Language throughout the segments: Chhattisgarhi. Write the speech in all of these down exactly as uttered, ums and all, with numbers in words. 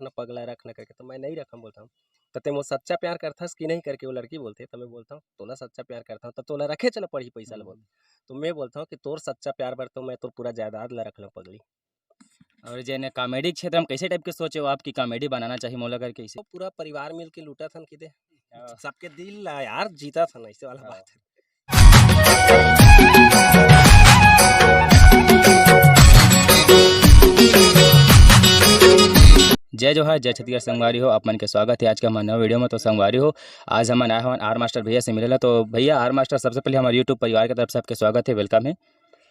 न पगला रख न करके, तो मैं नहीं रखम बोलता हूँ। तो ते मोर सच्चा प्यार करथस कि नहीं करके वो लड़की बोलथे, तो मैं बोलता हूँ, "तोला सच्चा प्यार करता हूँ, तो तोला रखे चला पड़ही पैसा ला," हम्म। बोलथे। तो मैं बोलता हूँ कि तोर सच्चा प्यार बर तो मैं तोर पूरा जायदाद ला रख लूँ पगली। और जेन comedy के क्षेत्र में कैसे type के सोचे हो आप कि comedy बनाना चाहिए मोला करके इसे? पूरा परिवार मिल के लूटत हन किदे। हाँ। सबके दिल ला यार जीतत हन, ऐसे वाला हाँ। बात है। जय जोहार, जय छत्तीसगढ़ संगवारी हो, आप मन के स्वागत है आज के हमारे नवा video में। तो संगवारी हो, आज हमन आए हवन आर मास्टर भैया से मिले ला। तो भैया आर मास्टर, सबसे पहले हमारे YouTube परिवार की तरफ से आपके स्वागत है, welcome है।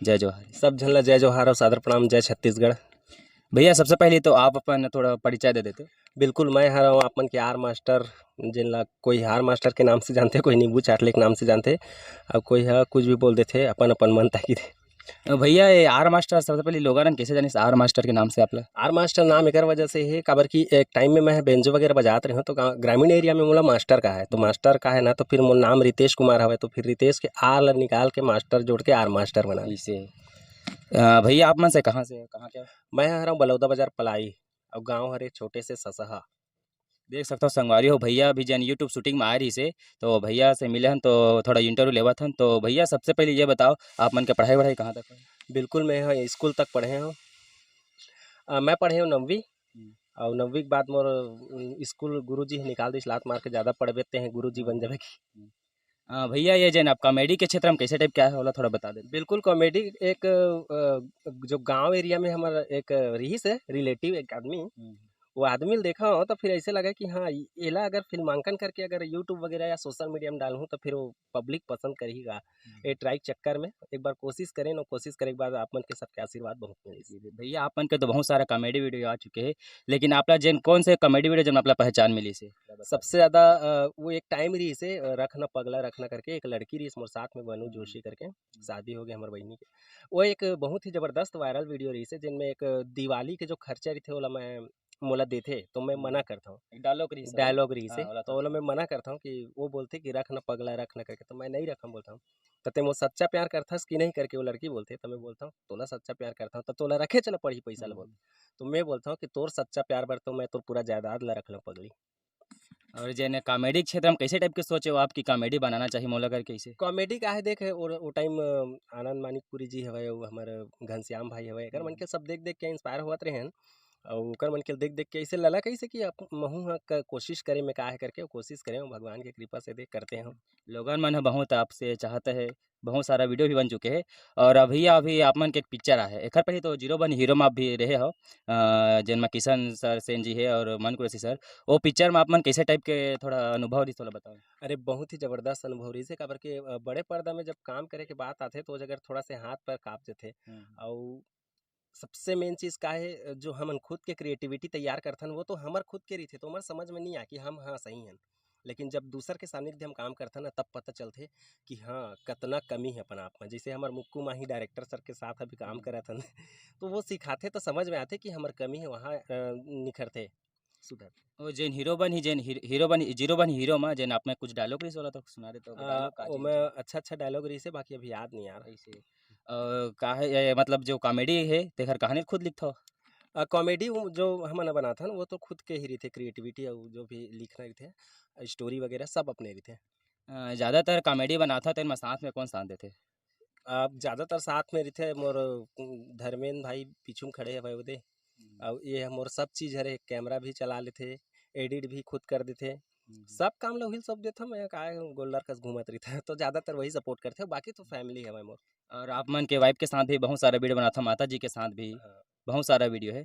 जय जोहार। सब झन ला जय जोहार और सादर प्रणाम, जय छत्तीसगढ़। भैया सबसे पहले तो आप अपन थोड़ा परिचय दे देते। बिल्कुल, मैं हर हूँ आप मन के आर मास्टर, जिन ला कोई आर मास्टर के नाम से जानथे, कोई नींबू चाटले के नाम से जानथे, और कोई ह कुछ भी बोल देथे अपन अपन मन ताकि दे। अ, भैया, ये आर मास्टर सबसे पहले लोगन कैसे जानिस आर मास्टर के नाम से आप ला? आर मास्टर नाम एकर वजह से हे, काबर कि एक time में मैं बेंजो वगैरह बजात रहे हूँ, तो गा-, ग्रामीण area में मोला मास्टर कहे, तो मास्टर कहे ना, तो फिर मोर नाम रितेश कुमार हवे, तो फिर रितेश के आर ला निकाल के मास्टर जोड़ के आर मास्टर बना दे। इसे, अ, भैया, आप मन से कहाँ से, कहाँ के? मैं हर हूँ बलौदा बाजार पलाई, और गाँव हरे छोटे से ससहा। देख सकथव संगवारी हो, भैया अभी जेन YouTube shooting में आए रहिस हे, तो भैया से मिले हन, तो थोड़ा interview लेवत हन। तो भैया, सबसे पहले ये बताओ, आप मन के पढ़ाई-वढ़ाई कहाँ तक होय? बिल्कुल, मैं ह स्कूल तक पढ़े हूँ। अ, मैं पढ़े हूँ नवीं, हम्म। और नवीं के बाद मोर, उम, स्कूल गुरुजी ह निकाल दिस लात मार के, "ज्यादा पढ़बे ते हैं, गुरुजी बन हम्म। जाबे" कि। हम्म। अ, भैया, ये जेन आप comedy के क्षेत्र में कैसे type के आए हो, ओला थोड़ा बता देते। बिल्कुल, comedy एक, अ, जो गाँव area में हमर एक रिहिस हे relative, एक आदमी, हम्म। वो आदमी ल देखा हो तो फिर ऐसे लगा कि हाँ, इ-, एला अगर फिल्मांकन करके अगर YouTube वगैरह या social media में डालहूँ तो फिर वो public पसंद करही गा। हम्म। ये try के चक्कर में एक बार कोशिश करेन, और कोशिश करे के बाद आप मन के सबके आशीर्वाद बहुत मिलिस। जी, जी। भैया, आप मन के तो बहुत सारा comedy video आ चुके हैं, लेकिन आप ला जेन कौन से comedy video जेन आप ला पहचान मिलिस हे? सबसे ज़्यादा, अ, वो एक time रहिस हे, अ, रख ना पगला रख ना करके, एक लड़की रहिस मोर साथ में, बनू हम्म। जोशी करके, हम्म। शादी हो गई हमर बहिनी के। वो एक बहुत ही जबरदस्त viral video रहिस हे, जेन में एक दिवाली के जो खर्चा रहिथे, ओला मैं, मोला देथे, तो मैं हम्म। मना करथौं। एक dialogue रहिस हे। Dialogue रहिस हाँ, हे, ओला तो तो ओला मैं मना करथौं कि वो बोलथे कि "रख ना पगला, रख ना" करके, तो मैं नहीं रखम बोलथौं। "त ते मोर सच्चा प्यार करथस कि नहीं?" करके वो लड़की बोलथे, तो मैं बोलथौं, "तोला सच्चा प्यार करथौं, त तोला रखे चला पड़ही पैसा ला" हम्म। बोलथे। तो मैं बोलथौं कि "तोर सच्चा प्यार बर तो मैं तोर पूरा जायदाद ला रख लौं पगली।" और जेन comedy के क्षेत्र में कैसे type के सोचे हो आप कि comedy बनाना चाहिए मोला करके इसे? Comedy का है, देख, वो, वो time, अ, आनंद मानिकपुरी जी हवय, वो हमर घनश्याम भाई हवय, एकर मन हम्म। के सब देख-देख के inspire होवत रहे हन। अउ ओकर मन के देख-देख के ऐसे लला कइसे कि अप-, महू ह क-, कोशिश करे में का है करके, कोशिश करे हूँ, भगवान के कृपा से देख करते हूँ। लोगन मन ह बहुत आपसे चाहत हे, बहुत सारा video भी बन चुके हे। और अभी, अभी आप मन के एक picture आहे, एखर पहले तो जीरो बन हीरो में आप भी रहे हो, अ, जेन में किशन सर सेन जी हे और मन कुरैशी सर, वो picture में आप मन कैसे type के थोड़ा अनुभव रहिस, थोड़ा बताओ। अरे, बहुत ही जबरदस्त अनुभव रहिस हे, काबर के, अ, बड़े पर्दा में जब काम करे के बात आथे, तो ओ जगह थोड़ा से हाथ पैर काँप जथे। हम्म। अउ सबसे main चीज़ का हे, अ, जो हमन खुद के creativity तैयार करथन, वो तो हमर खुद के रहिथे, तो हमर समझ में नहीं आए कि हम, हाँ, सही हन। लेकिन जब दूसर के सानिध्य हम काम करथन ना, तब पता चलथे कि हाँ, कतना कमी हे अपन आप में। जैसे हमर मुक्कू माही director सर के साथ अभी काम हम्म। करत हन, तो वो सिखाथे, तो समझ में आथे कि हमर कमी हे, वहाँ, अ, निखरथे। सुधर। ओ, जेन हीरो बन ही, जेन हीर-, हीरो बन ही, जीरो बन ही हीरो मा, जेन आप में कुछ dialogue रहिस, ओला तो सुना देते हो, अ, dialogue का चीज ओमे हे? अच्छा-अच्छा dialogue रहिस हे, बाकी अभी याद नहीं यार। ऐसे। अ, का हे, ये मतलब जो comedy हे, तेखर कहानी खुद लिखथो? अ, comedy वो जो हमन ह बनाथन, वो तो खुद के ही रहिथे, creativity अउ जो भी लिखना रहिथे, story वगैरह सब अपने रहिथे। अ, ज़्यादातर comedy बनाथो, तेन में साथ में कौन साथ देथे? अब ज़्यादातर साथ में रहिथे मोर, उम, धर्मेन भाई पीछू में खड़े हवय ओदे। हम्म। अउ ये ह मोर सब चीज हरे, camera भी चला लेथे, edit भी खुद कर देथे। हम्म। सब काम ल उही ल सौंप देथव मैं, काय गोल्लर कस घूमत रहिथे। तो ज़्यादातर वही support करथे, बाकी तो family हवय मोर। और आप मन के wife के साथ भी बहुत सारा video बनाथव, माता जी के साथ भी हाँ। बहुत सारा video हे।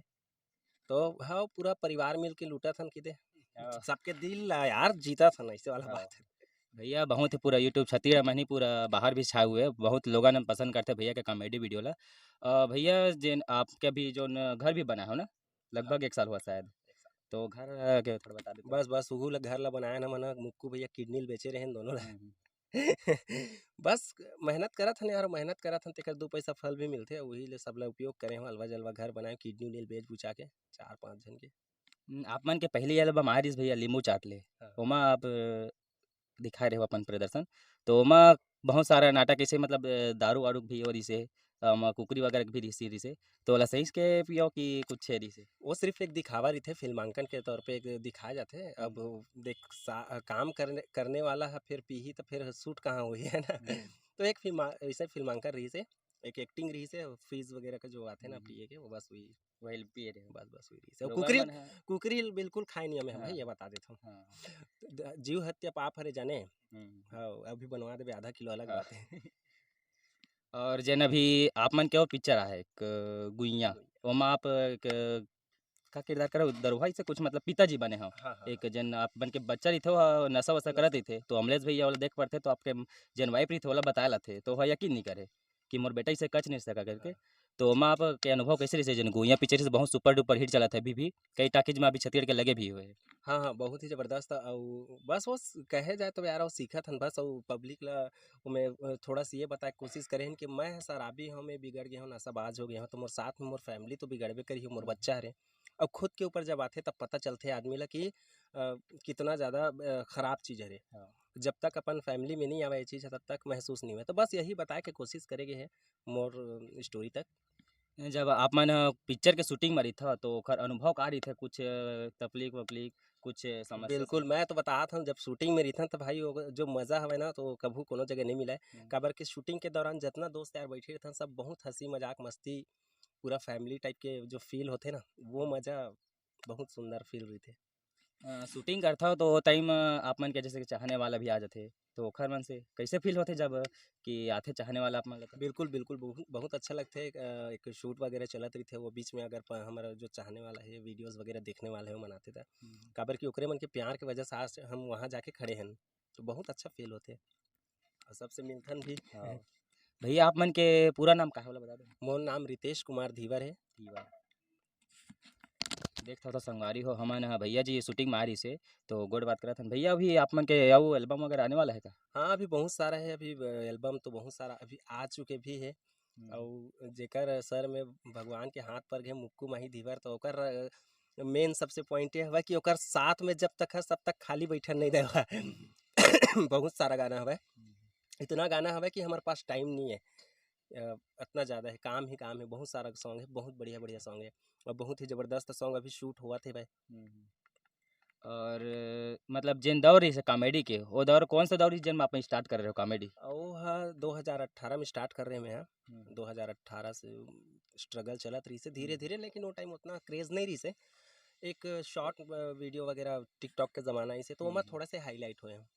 तो हाँ, पूरा परिवार मिल के लूटत हन किदे। हाँ। सबके दिल ला यार जीतत हन, ऐसे वाला हाँ। बात हे। भैया बहुत ही पूरा YouTube छत्तीसगढ़ में नहीं, पूरा बाहर भी छाए हुए हैं। बहुत लोगन पसंद करथे भैया के comedy video ला। अ, भैया जेन आपके अभी जोन घर भी बना हो ना, लगभग हाँ। एक साल हुआ शायद। एक साल। तो घर, अ, के थोड़ा बता देते। बस, बस, उहू ला घर ला बनाए ना, मना मुक्कू भैया kidney ल बेचे रहेन दोनों ला। हम्म, हम्म। बस मेहनत करत हन यार, मेहनत करत हन, तेकर दू पैसा फल भी मिलथे, उही ले सब ला उपयोग करे हूँ, अलवा जलवा घर बनाए, kidney उनी ल बेच बुचा के, चार पाँच झन के। हम्म, आप मन के पहली album आ रहिस भैया, लींबू चाट ले, हाँ। ओमा आप, अ, दिखाए रहे हो अपन प्रदर्शन, तो ओमा बहुत सारा नाटक ऐसे मतलब, अ, दारू वारू भी हो रहिस हे, अम, कुकरी वगैरह के भी रिहिस, रिहिस हे। तो ओला सही के पियो कि कुछ हे रिहिस हे? वो सिर्फ एक दिखावा रहिथे, फिल्मांकन के तौर पे एक दिखाया जाथे। अब हम्म। देख सा-, काम करने, करने वाला है, फिर पीही तो फिर शूट कहाँ हुई, है ना? हम्म। तो एक फिल्मा-, ऐसे फिल्मांकन रहिस हे, एक एक्टिंग रहिस हे, फीस वगैरह का जो आथे ना हम्म। पिए के, वो बस वही, वही पिए रहे। बस बस वही रहिस हे। और लोगवा कुकरी, मन ह कुकरी बिल्कुल खाए नहीं हमें, हम भाई हाँ। ये बता देता हूँ। हाँ। द-, जीव हत्या पाप हरे जाने। हम्म। हाँ, अभी बनवा देबे आधा किलो अलग हाँ। बात है। और जेन अभी आप मन के वो पिक्चर आहे एक, अ, गुइया, ओमा आप एक, अ, का किरदार करे हो? दरोहा से कुछ, मतलब पिताजी बने हो। हाँ, हाँ, एक हाँ। जेन आप मन के बच्चा रहिथे, वो नशा वशा नशा। करत रहिथे, तो अमलेश भैया वाला देख पड़थे, तो आपके जेन वाइफ रहिथे, ओला बताए लाथे, तो वो यकीन नहीं करे कि मोर बेटा इसे कच नहीं सका करके। हाँ। तो ओमा आप के अनुभव कैसे रहिसे? जेन गुइया पिक्चर से बहुत सुपर डुपर हिट चलत है अभी भी, कई टॉकीज में अभी छत्तीसगढ़ के लगे भी हुए हैं। हाँ, हाँ, बहुत ही जबरदस्त। अउ बस वो स-, कहे जाए तो यार, वो सीखत हन बस, अउ पब्लिक ला ओमे, अ, थोड़ा सा ये बताए के कोशिश करे हन कि मैं ह शराबी हूँ, मैं बिगड़ गया हूँ, नशाबाज हो गया हूँ, तो मोर साथ में मोर फैमिली तो बिगड़बे करी, मोर हम्म। बच्चा हरे। अब खुद के ऊपर जब आथे, तब पता चलथे आदमी ला कि, अ, कितना ज़्यादा, अ, खराब चीज़ हरे। हाँ। जब तक अपन फैमिली में नहीं आवे ये चीज़, तब तक महसूस नहीं हुआ। तो बस यही बताए के कोशिश करे गए है मोर, अ, स्टोरी तक। जब आप मन, अ, पिक्चर के शूटिंग में रहिथा, तो ओखर अनुभव का रहिथे? कुछ, अ, तकलीफ वकलीफ, कुछ, अ, समस्या? बिल्कुल, मैं तो बतात हूँ, जब शूटिंग में रहिथन, तो भाई, वो जो मज़ा हवे ना, तो कभू कोनो जगह नहीं मिले। हम्म। काबर कि शूटिंग के दौरान जितना दोस्त यार बैठे रहिथन, सब बहुत हंसी मजाक मस्ती, पूरा फैमिली टाइप के जो फील होथे ना, वो मज़ा बहुत सुंदर फील रहिथे। अ, शूटिंग करथव, तो वो टाइम आप मन के जैसे कि चाहने वाला भी आ जाथे, तो ओखर मन से कैसे फील होथे जब कि आथे चाहने वाला आप मन ला? बिल्कुल, बिल्कुल, बहुत, बहुत अच्छा लगथे। अ, एक शूट वगैरह चलत रहिथे, वो बीच में अगर प-, हमारा जो चाहने वाला है, वीडियोज़ वगैरह देखने वाला है, वो मनाथे त। हम्म। काबर कि ओकरे मन के प्यार के वजह से आज हम वहाँ जाके खड़े हन, तो बहुत अच्छा फील होथे। और सबसे मिलथन भी। हाँ। भैया, आप मन के पूरा नाम का है, ओला बता दो। मोर नाम रितेश कुमार धीवर है। धीवर। देखथव तो संगवारी हो, हमन ह भैया जी शूटिंग में आ रहिस हे, तो गोठ बात करत हन। भैया, अभी आप मन के अउ एल्बम वगैरह आने वाला है का? हाँ, अभी बहुत सारा है, अभी, अ, एल्बम तो बहुत सारा अभी आ चुके भी है। हम्म। अउ जेकर सर में भगवान के हाथ पर गे मुक्कू माही धीवर, तो ओकर, अ, मेन सबसे पॉइंट ये हवय कि ओकर साथ में जब तक है, तब तक खाली बैठन नहीं देवा। बहुत सारा गाना हवय, इतना गाना हवय कि हमारे पास टाइम नहीं है। अ, इतना ज़्यादा है, काम ही काम है, बहुत सारा सॉन्ग है, बहुत बढ़िया बढ़िया सॉन्ग है, और बहुत ही ज़बरदस्त सॉन्ग अभी शूट हुआ थे भाई। हम्म। और मतलब जेन दौर रहिस हे कॉमेडी के, वो दौर कौन सा दौर रहिस जेन में आप स्टार्ट कर रहे हो कॉमेडी? वो हा दो हज़ार अठारह में स्टार्ट कर रहे हैं। हम्म। दो हज़ार अठारह से स्ट्रगल चलत रहिस हे धीरे हम्म। धीरे, लेकिन वो टाइम उतना क्रेज नहीं रहिस हे। एक शॉर्ट वीडियो वगैरह टिकटॉक के ज़माना इसे, तो ओमा हम्म। थोड़ा से हाईलाइट हुए हैं।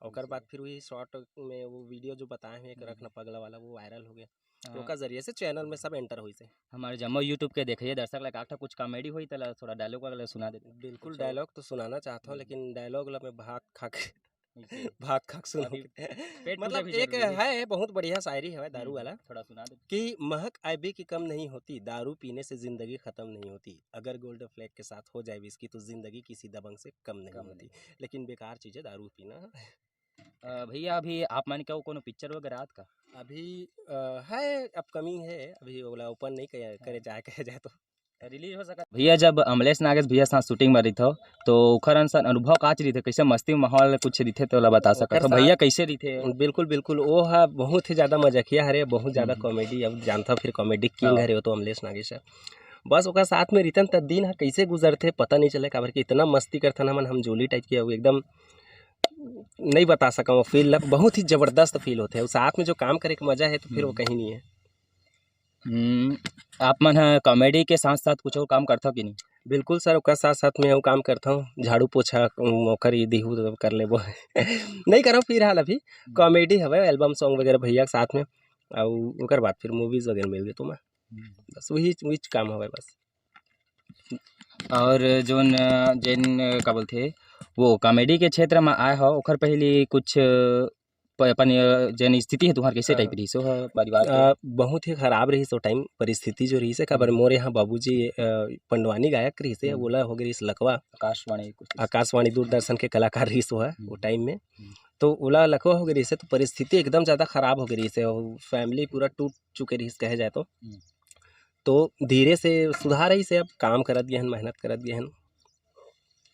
ओकर बाद फिर वही शॉर्ट में वो वीडियो जो बताए हैं एक हम्म। रखना पगला वाला, वो वायरल हो गया। तो हाँ। ओकर जरिए से चैनल में सब एंटर होइस हे। हमारे जम्मो YouTube के देखे दर्शक ला, एक आध कुछ कॉमेडी होई, तेला थोड़ा डायलॉग वाला सुना देते। बिल्कुल, अच्छा। डायलॉग तो सुनाना चाहता हूँ, हम्म। लेकिन डायलॉग ला मैं भाग खा के ओके। भाग खा के सुनाऊँ। अभी पेट पूजा मतलब भी एक जरूरी है। है, बहुत बढ़िया शायरी है दारू हम्म, वाला थोड़ा सुना दे। कि महक आईबी की कम नहीं होती, दारू पीने से जिंदगी खत्म नहीं होती, अगर गोल्ड फ्लैग के साथ हो जाए विस्की, तो जिंदगी किसी दबंग से कम नहीं कम होती। नहीं। लेकिन बेकार चीज़ है, दारू पीना। अ, भैया, अभी आप मन के अउ कोनो पिक्चर वगैरह आत का? अभी, अ, है, अपकमिंग है, अभी ओला ओपन नहीं करे, करे हाँ। जाए, कहे जाए तो। रिलीज हो सकत। भैया, जब अमलेश नागेश भैया साथ शूटिंग में रहिथव, तो ओखर अनसन अनुभव काच रहिथे, कैसे मस्ती माहौल कुछ रहिथे, तो ओला बता सकत ओकर हो? साथ भैया कैसे रहिथे? बिल्कुल, बिल्कुल, वो हा बहुत ही ज़्यादा मजाकिया हरे, बहुत ज़्यादा हम्म। कॉमेडी, अब जानता फिर कॉमेडी किंग हाँ। हरे, वो तो अमलेश नागेश है। बस ओकर साथ में रहिथन त दिन हा कैसे गुजरथे पता नहीं चले, काबर कि इतना मस्ती करथन हमन, हम जोली टाइप के, अब एकदम नहीं बता सकंव, वो फील ला बहुत ही जबरदस्त फील होथे। अउ साथ में जो काम करे के मजा है तो फिर वो हम्म। कहीं नहीं है। हम्म, आप मन ह कॉमेडी के साथ-साथ कुछ अउ काम करथव कि नहीं? बिल्कुल सर, ओकर साथ-साथ में अउ काम करथंव, झाड़ू पोछा, उम, ओकर ये देहू तो कर लेबो। नहीं करंव फिलहाल अभी, हम्म। कॉमेडी हवय, एल्बम सॉन्ग वगैरह भैया के साथ में, अउ ओकर बाद फिर मूवीज वगैरह मिल गे तो मैं, हम्म। बस वही, वही काम हवय बस। और जोन, अ, जेन, अ, का बोलथे, वो कॉमेडी के क्षेत्र में आए हो, ओखर पहली कुछ, अ, प-, अपन, अ, जेन स्थिति है तुम्हार, कैसे हाँ। टाइप रहिस हो, ह, परिवार के? अ, बहुत ही खराब रहिस वो टाइम, परिस्थिति जो रहिस है, काबर हम्म। मोर यहाँ बाबूजी, अ, पंडवानी गायक रहिस है, हम्म। ओला हो गए रहिस लकवा। आकाशवाणी कुछ। आकाशवाणी, दूरदर्शन के कलाकार रहिस वो है, वो हम्म। टाइम में। हम्म। तो ओला लकवा हो गए रहिस है, तो परिस्थिति एकदम ज़्यादा खराब हो गए रहिस है, और फैमिली पूरा टूट चुके रहिस, कहे जाए तो। हम्म। तो धीरे से सुधार आइस हे, अब काम करत गे हन, मेहनत करत गे हन,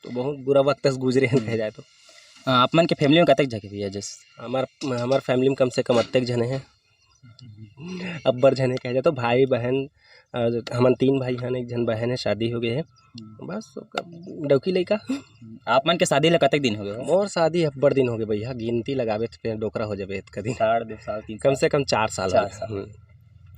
तो बहुत बुरा वक्त से गुजरे हन, हम्म। कहे जाए तो। अ, आप मन के फैमिली में कतेक झन हे भैया? जैसे हमार, हमार फैमिली में कम से कम अतेक झने हैं। अब्बड़ झन हे कहे जाए तो भाई बहन, अ, हमन तीन भाई हन, एक झन बहन हे, शादी हो गए हे। हम्म। बस ओकर डौकी लइका। हम्म, आप मन के शादी ला कतेक दिन हो गए हो? मोर शादी अब्बड़ दिन हो गए भैया, गिनती लगाबे तो फिर डोकरा हो जाबे इतका दिन। साल, दो साल, तीन कम साल। से कम चार साल हो चार गए। साल। हम्म।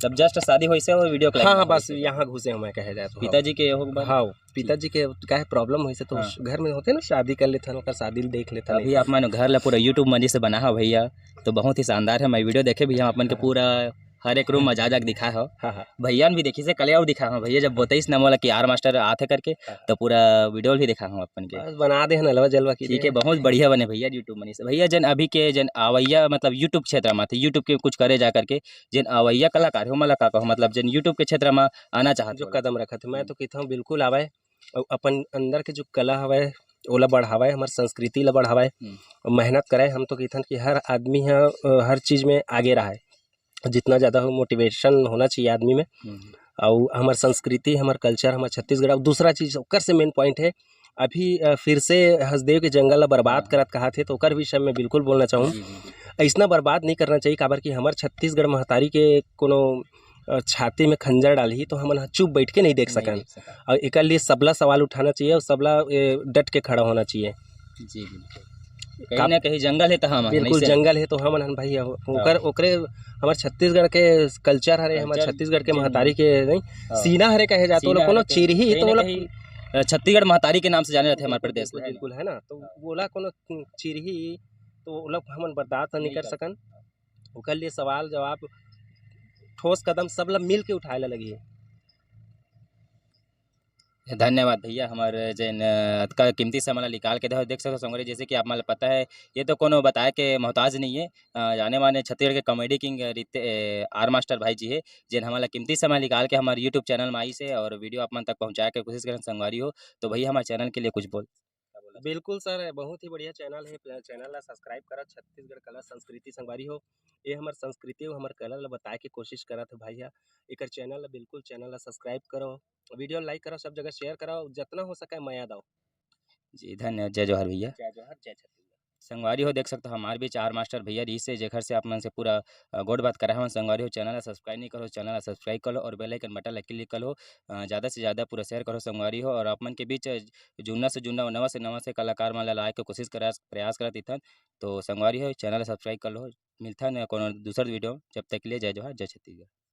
तब just शादी होइस हे और video के हाँ, line हाँ, में बस घुसे। यहाँ घुसे हूँ मैं कहे जाए तो। पिताजी के हो के बाद? हाँ, पिताजी के काहे problem होइस हे तो हाँ। उस घर में होथे ना, शादी कर लेथन, ओकर शादी ल देख लेथन। अभी आप मन घर ला पूरा YouTube money से बना हो भैया, तो बहुत ही शानदार हे। मैं video देखे भी हूँ, आप मन के हाँ। पूरा हर एक room में जा जा के दिखा हो। हाँ, हाँ। भैया ने भी देखिस हे, कल अउ दिखा हो भैया, जब बताइस ना मोला कि आर मास्टर आथे करके, हाँ। तो पूरा video भी दिखा हो अपन के। बस बना दे हन अलवा जलवा की ठीक दे हे, हन। बहुत बढ़िया बने भैया YouTube money से। भैया जेन अभी के जेन अवैया मतलब YouTube क्षेत्र में थे, YouTube के कुछ करे जा करके जेन अवैया कलाकार हे, ओमन ला का कहो, मतलब जेन YouTube के क्षेत्र में आना चाहत जो हो? कदम रखत हे, मैं हम्म। तो कहता हूँ बिल्कुल आवय, अउ अपन अंदर के जो कला हवय ओला बढ़ावय, हमर संस्कृति ला बढ़ावय, हम्म। अउ मेहनत करय। हम तो कहिथन कि हर आदमी ह, अ, हर चीज में आगे रहय, जितना ज्यादा हो motivation होना चाहिए आदमी में। हम्म। अउ हमर संस्कृति, हमर culture, हमर छत्तीसगढ़, अउ दूसरा चीज ओकर से main point हे, अभी, अ, फिर से हसदेव के जंगल ला बर्बाद हाँ। करत कहाथे, तो ओकर विषय में बिल्कुल बोलना चाहूँ। जी, जी, जी। अइसना बर्बाद नहीं करना चाहिए, काबर कि हमर छत्तीसगढ़ महतारी के कोनो, अ, छाती में खंजर डालही, तो हमन ह चुप बैठ के नहीं देख नहीं सकन। देख सकन। अउ एकर लिए सबला सवाल उठाना चाहिए अउ सबला, ए, डट के खड़ा होना चाहिए। जी, बिल्कुल। कहीं काब-, ना कहीं जंगल हे तो हम हन, बिल्कुल, नहीं से? जंगल हे तो हमन हन भाई, अब ओकर, हाँ। ओकरे हमर छत्तीसगढ़ के culture हरे, हमर culture छत्तीसगढ़ के जी, महतारी जी। के नहीं, हाँ। सीना हरे कहे जाए तो सीना ओला कोनो हरे के, चीरही कहीं तो ना ओला कहीं, अ, छत्तीसगढ़ महतारी के नाम से जाने जाथे हमर बिल्कुल, प्रदेश बिल्कुल, में, है ना? बिल्कुल, है ना? तो हाँ। ओला कोनो चीरही तो ओला हमन बर्दाश्त नहीं नहीं कर कर सकन। ओकर लिए सवाल जवाब, ठोस कदम सब ला मिल के उठाए ला लगही। धन्यवाद भैया, हमर जेन, अ, अतका कीमती समय ला निकाल के दे-, देख सकत हो संगवारी, जैसे कि आप मन ला पता है, ये तो कोनो बताए के मोहताज नहीं है। अ, जाने माने छत्तीसगढ़ के comedy king रिते-, ए, आर मास्टर भाई जी है, जेन हमन ला कीमती समय निकाल के हमर YouTube channel में आइस हे और video आप मन तक पहुँचाए के कोशिश करन संगवारी हो। तो भैया, हमर channel के लिए कुछ बोल। बिल्कुल सर, बहुत ही बढ़िया channel हे, प-, channel ला subscribe करा, छत्तीसगढ़ कला संस्कृति संगवारी हो। ये हमर संस्कृति अउ हमर कला ला बताए के कोशिश करत हे भाई ह। एकर channel ला बिल्कुल, channel ला subscribe करो, video like करो, सब जगह share करो, जितना हो सके मया दो। जी, धन्यवाद। जय जोहार भैया। जय जोहार, जय छत्तीसगढ़। संगवारी हो, देख सकते हो, हमारे बीच आर मास्टर भैया रहिस हे, जेकर से आप मन से पूरा, अ, गोठ बात कराए हवन। संगवारी हो, channel ला subscribe नहीं करो, channel ला subscribe कर लो और bell icon button ला click कर लो। अ, ज़्यादा से ज़्यादा पूरा share करो संगवारी हो, और आप मन के बीच, अ, जुन्ना से जुन्ना, नवा से नवा से कलाकार मन ला लाए के कोशिश करा, प्रयास करत रहिथन। तो संगवारी हो, channel ला subscribe कर लो। मिलथन कोनो दूसर video, जब तक के लिए जय जोहार, जय छत्तीसगढ़।